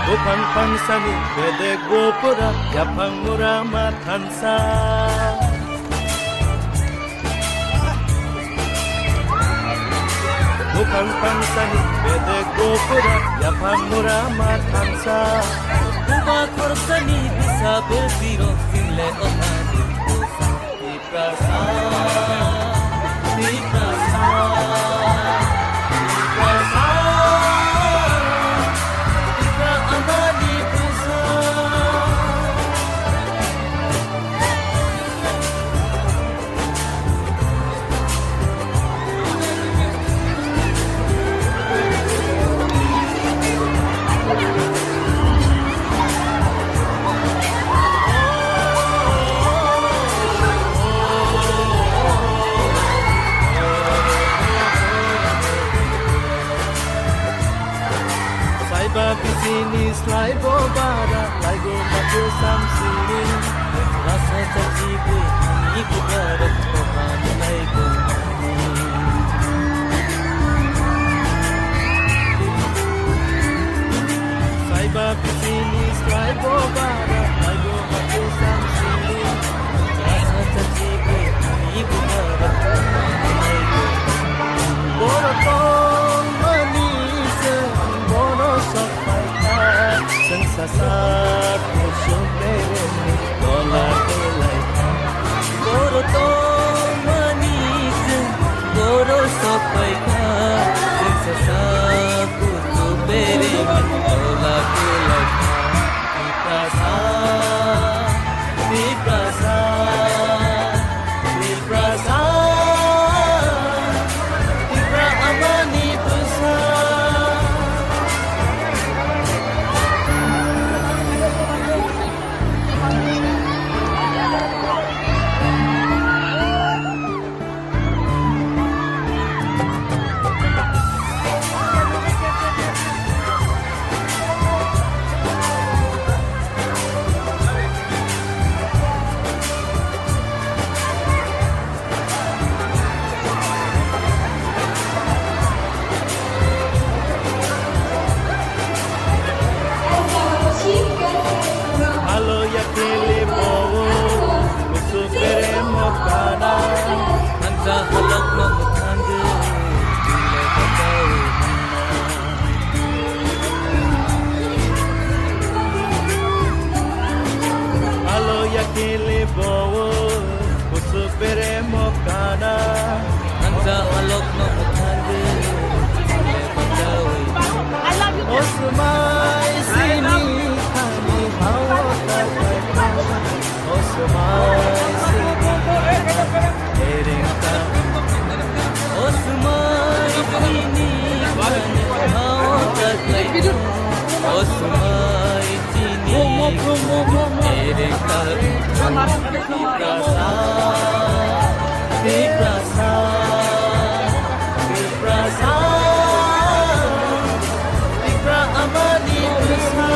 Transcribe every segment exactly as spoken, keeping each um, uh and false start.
Buphang phangsani bedek gopura, yaphang mura ma thansa. Buphang phangsani bedek gopura, yaphang mura ma thansa. Buba khorsani bwsa bwsirok sinle othani bwsa. Tiprasa, Tiprasa, Tiprasa, Tipra amani bwsa. Saiba bisini slaibo bara, laigo matu samsini. Rasa chachi bui ani bukara, kohan laigo mani. Saiba bisini slaibo bara, laigo matu samsini. Rasa chachi bui ani bukara, kohan laigo mani. Boro tongmani se, boro sok Chwng sasak kusuk beremni tola belai kha. Boro tongmani chwng boro sokpai kha. Chwng sasak kusuk beremni tola belai kha. Tiprasa, Tiprasa, Tiprasa, Tipra amani bwsa. Alo ya kele bo, kusu bere mo kana. Hansa halak no mutange, dile katawe hanna. Alo ya kele bo, kusu bere mo kana. Hansa halok no bwtharwi, chule bwchawi. O swmai sini thani hao ta khai kha. O swmai sini ereng ta. O swmai sini thani hao ta khai kha. O swmai sini ereng ta. Tiprasa, Tiprasa, Tiprasa, Tipra amani bwsa.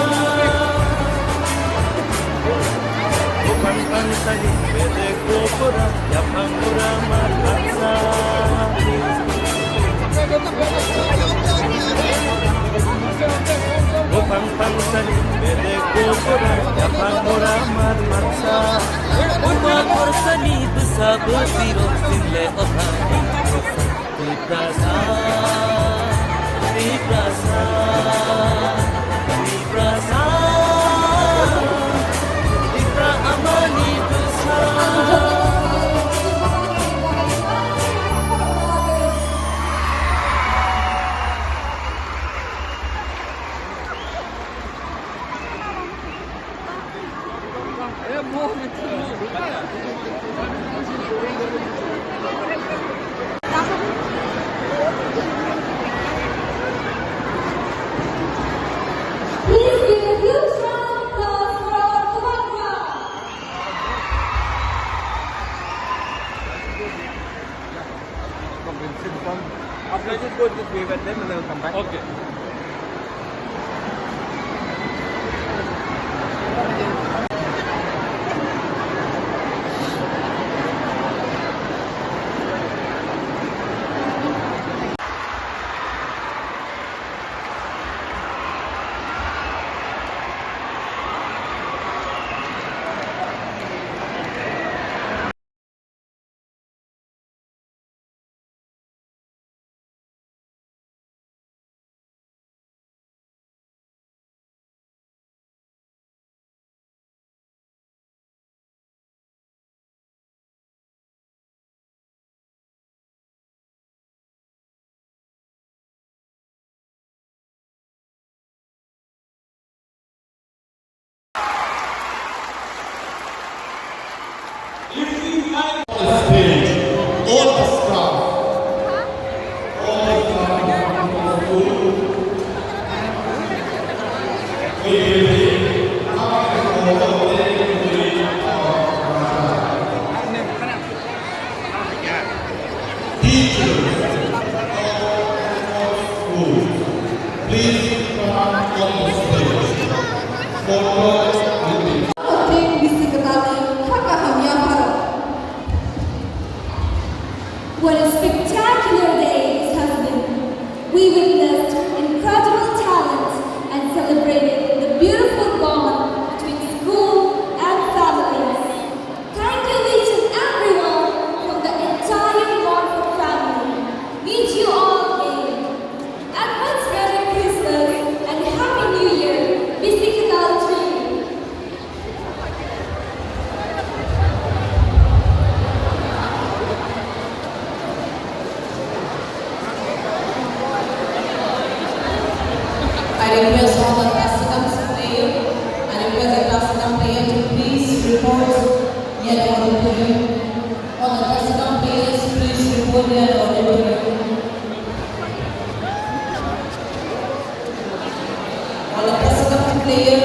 Buphang phangsani bedek gopura, yaphang mura ma thansa. Buphang phangsani bedek gopura, yaphang mura ma thansa. Buba khorsani bwsa bwsirok sinle othani bwsa. Tiprasa, Tiprasa, Tiprasa, Tipra amani bwsa. Please give a huge round of applause for our Kumarga. Come, we'll sit down. After this, go this way, but then we'll come back. Okay. Please come on the stage. Photo with me. Thank you, Mister Kadali. Hakha hamya pharo. What a spectacular day this has been. We witnessed incredible talent and celebrated the beautiful bond between school and families. Thank you each and everyone from the entire Montfort family. Meet you all again. Advance Merry Christmas and Happy New Year, Mister Kadal three. I request all the Tassadam player, I request the Tassadam player to please report near the auditorium. All the Tassadam players, please report near the auditorium. All the Tassadam player,